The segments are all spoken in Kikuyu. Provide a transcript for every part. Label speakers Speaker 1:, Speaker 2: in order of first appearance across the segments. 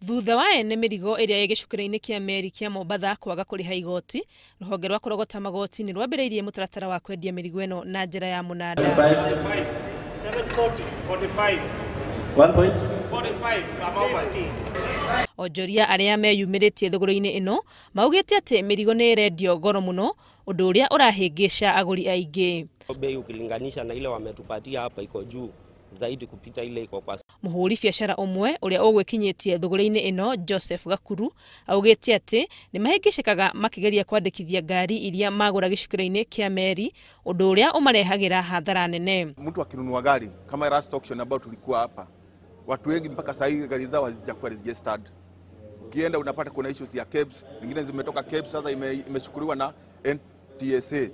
Speaker 1: Thutha wa ene mĩrigo ĩrĩa ĩ gĩcukĩro-inĩ kĩa meri kĩa Mombatha kwaga kũrĩha igoti, rũhonge rwa kũrogota magoti nĩ rwambĩrĩirie mũtaratara wa kwendia mĩrigo ĩno na njĩra ya mũnanda.
Speaker 2: 740, 45,
Speaker 3: 1 point.
Speaker 2: 45, 50.
Speaker 1: Onjoria arĩa meyumĩrĩtie thũgũrĩ-inĩ ĩno maugĩte atĩ mĩrigo nĩ ĩrendio goro mũno, ũndũ ũrĩa ũrahĩngĩca agũri aingĩ.
Speaker 4: Bei ukilinganisha na ile wametupatia hapa iko juu zaidi kupita ile iko kwa
Speaker 1: Mũhũri biacara ũmwe ũrĩa ũgwĩkinyĩtie thũgũrĩ-inĩ ĩno Joseph Gakuru augĩte atĩ nĩ mahĩngĩcĩkaga makĩgeria kwandĩkithia ngari iria magũra gĩcukĩro-inĩ kĩa meri, ũndũ ũrĩa ũmarehagĩra hathara nene.
Speaker 5: Mtu akinunua gari kama last auction ambayo tulikuwa hapa, watu wengi mpaka sasa hivi gari zao hazijakuwa registered. Ukienda unapata kuna issues ya KEBS, zingine zimetoka KEBS sasa imechukuliwa na NTSA.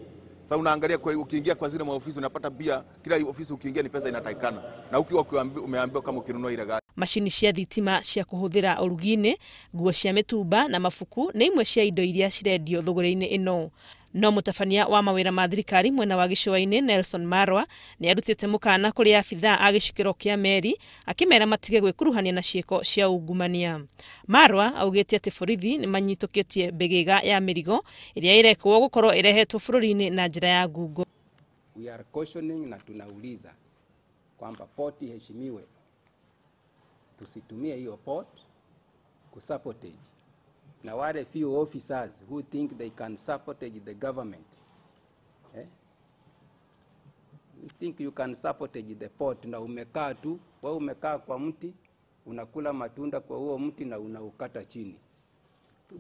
Speaker 5: Sasa unaangalia kwa ukiingia kwa zile maofisi unapata pia kila ofisi ukiingia ni pesa inatakikana, na ukiwa umeambiwa kama ukinunua ile gari.
Speaker 1: Macini cia thitima cia kũhũthĩra ũrugi-inĩ, nguo cia mĩtumba na mabuku nĩ imwe cia indo iria cirendio thũgũrĩ-inĩ ĩno. No mũtabania wa mawĩra ma thirikari mwena wa gĩcũa-inĩ Nelson Marwa nĩ arutĩte mũkana kũrĩ abithaa a gĩcukĩro kĩa meri akĩmera matige gwĩkuruhania na ciĩko cia ungumania. Marwa augĩte atĩ borithi nĩ manyitũkĩtie mbĩgĩga ya mĩrigo ĩrĩa ĩrekwo gũkorwo ĩrehetwo bũrũri-inĩ na njĩra ya ngungo.
Speaker 6: We are cautioning na tunauliza kwamba port iheshimiwe, tusitumie hiyo port kusabotage. Na wale few officers who think they can sabotage the government, eh? You think you can sabotage the port na umekaa tu, wewe umekaa kwa mti, unakula matunda kwa huo mti na unaukata chini.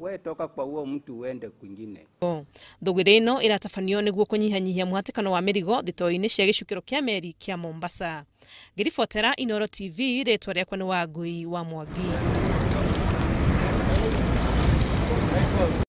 Speaker 6: Wewe toka kwa huo mti uende kwingine.
Speaker 1: Thũgũrĩ ĩno ĩratabanio nĩguo kũnyihanyihia mũhatĩkano wa mĩrigo thitoo-inĩ cia gĩcukĩro kĩa meri kĩa Mombasa. Ngĩribotera Inooro TV, rĩtwa rĩakwa nĩ Wangui wa Mwangi.